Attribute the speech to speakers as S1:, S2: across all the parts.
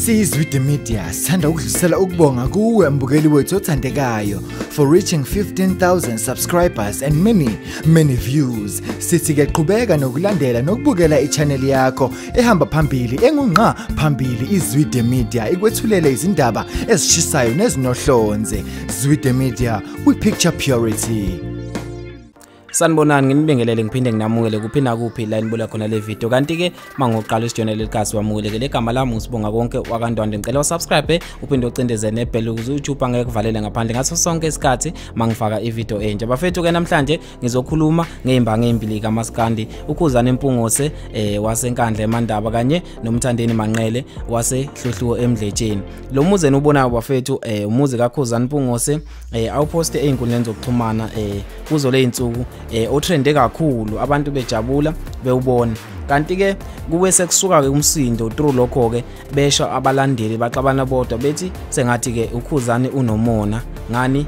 S1: Sizwide Media sithanda ukudlulisela ukubonga kuwe mbukeli wethu othandekayo for reaching 15,000 subscribers and many many views. Sithi ke qhubeka nokulandela nokubukela i-channel yakho ehamba phambili engungqa phambili. Izwide Media ikwethulele izindaba ezishisayo nezinohlonze. Zwide Media, we picture purity.
S2: Sanibonani, nginibingelele ngiphinde nginamukele kuphi nakuphi la nibuka khona le video. Kanti ke mangoqala isijonele likasi wamukeleke. Igama lami uSibonga Konke wakaNdwandwe. Ngicela usubscribe uphinde ucindeze nebell ukuze YouTube angeke kuvalele ngaphandle ngaso sonke isikhathi mangifaka ivideo entsha. Bafethu ke namhlanje ngizokhuluma ngezimbangi ezimbili kaMaskandi, uKhuzani Mpungose waseNkandla eMandaba kanye noMthandeni Manqele waseHluhluwe eMdletsheni. Lo muzi eniwubonayo bafethu umuzi kaKhuzani Mpungose awuposte einkundleni zokuxhumana kuzo leyinsuku otrende kakhulu, abantu bejabula bewubona. Kanti ke kube sekusuka ke umsindo through lokho ke besho abalandeli baxabana bodwa bethi sengathi ke uKhuzani unomona ngani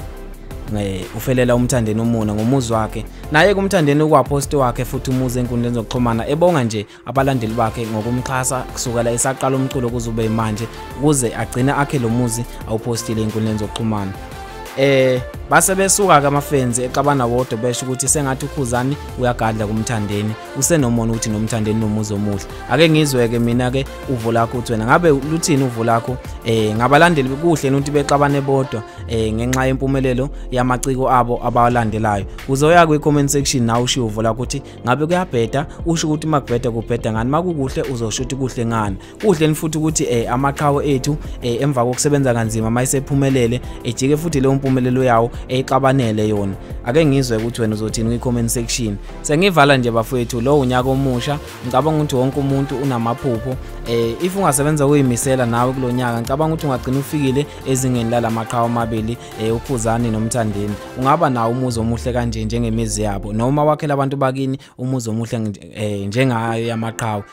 S2: ufelela uMthandeni umona ngomuzi wakhe. Naye kuMthandeni ukwapost wakhe futhi umuzi enkundleni zokuxhumana ebonga nje abalandeli bakhe ngokumxhasa kusukela esaqala umculo kuze ube manje ukuze agcine akhe lo muzi awupostile enkundleni zokuxhumana. Base besuka ke amafenzi exabana wodwa besho ukuthi sengathi uKhuzani uyagadla kuMthandeni, usenomona ukuthi noMthandeni nomuzi omuhle. Ake ngizwe ke mina ke uvo lakho uthi wena ngabe luthini uvo lakho ngabalandeli kuhle ukuthi bexabane bodwa ngenxa yempumelelo yamaciko abo abawalandelayo. Uzoya kwi comment section nawe ushiye uvo lakho ukuthi ngabe kuyabheda, usho ukuthi makubheda kubheda ngani, makukuhle uzosho ukuthi kuhle ngani. Kuhle futhi ukuthi amaqhawe ethu emva kokusebenza kanzima mayisephumelele ejike futhi leyo mpumelelo yawo eyixabanele yona. Ake ngizwe ukuthi wena uzothini kwi comment section. Sengivala nje bafowethu, lo unyaka omusha, ngicabanga ukuthi wonke umuntu unamaphupho. If ungasebenza ukuyimisela nawe kulonyaka, ngicabanga ukuthi ungagcina ufikile ezingeni lalamaqhawe amabili, uKhuzani noMthandeni. Ungaba nawo umuzi omuhle kanje njengemizi yabo, noma wakhela abantu bakini umuzi omuhle njengayo yamaqhawe.